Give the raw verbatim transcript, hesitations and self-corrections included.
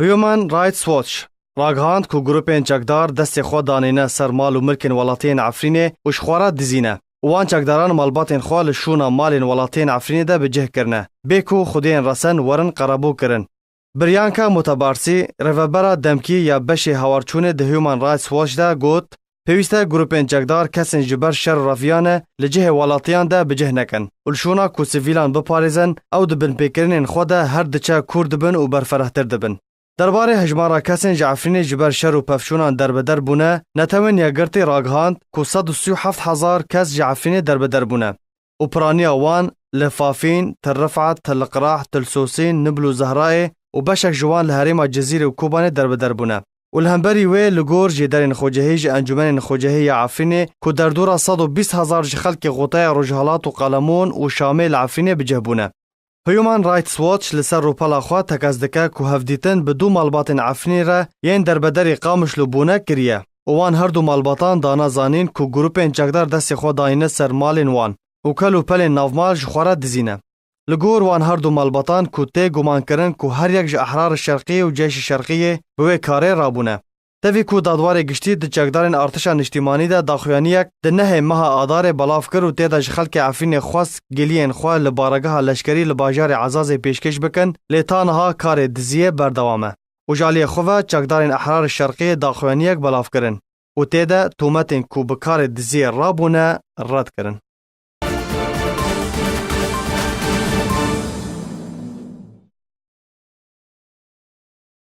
Human Rights Watch ragihand ku grûpên çekdar destê xwe danîne ser mal û milkên welatiyên Efrînê û ji xwe re dizîne û wan çekdaran malbatên xwe li şûna malên welatiyên Efrînê de bi cih kirine, bê ku xwediyên resen werin qerebû kirin. Brianka Mutabarsî, rêvebera demkî ya beşê hawarçûnê di Human Rights Watch de got, pêwîst e grûpên çekdar kesên ji ber şer û reviyane li cihê welatiyan de bi cih nekin û li şûna ku sivîlan biparêzin, ew di binpêkirinên xwe de her diçe kûr dibin û berferehtir dibin. Derbarê hejmara kesên ji Efrînê ji ber şer û pevçûnan derbeder bûne, Netewên Yekgirtî ragihand ku sed û sî û heft hezar kes ji Efrînê derbeder bûne û piraniya wan li Fafîn, Til Rifat, Til Qirah, Til Sosîn, Nibl û Zehrayê û beşek ji wan li herêma Cizîrê û Kobanê derbeder bûne. Û li hemberî wê li gor jêderên xwecihî ji Encûmenên Xwecihî ya Efrînê ku derdora sed û bîst hezar ji xelkê Xotaya Rojhilat û Qalemon û Şamê li Efrînê bi cih bûne. Human Rights Watch li ser rûpela xwe tekez dike ku hevdîtin bi du malbatên Efrînê re yên derbederî Qamişlo bûne kiriye û wan her du malbatan dana zanîn ku grûpên çekdar destê xwe dayîne ser malên wan û kel û pelên navmal ji xwe re dizîne. Li gor wan her du malbatan ku tê gumankirin ku her yek ji Ehrar Şerqiyê û Ceyşî Şerqiyê bi wê karê rabûne. Tevî ku dadwarê giştî di çekdarên artişa niştîmanî de daxuyaniyek di nehê meha Adarê belav kir û tê de ji xelkê Efrînê xwest giliyên xwe li baregeha leşkerî li bajarê Ezazê pêşkêş bikin, lê ta niha karê diziyê berdewam e û ji aliyê xwe ve çekdarên Ehrar Şerqiyê daxuyaniyek belav kirin û tê de tometên ku bi karê diziyê rabûne red kirin.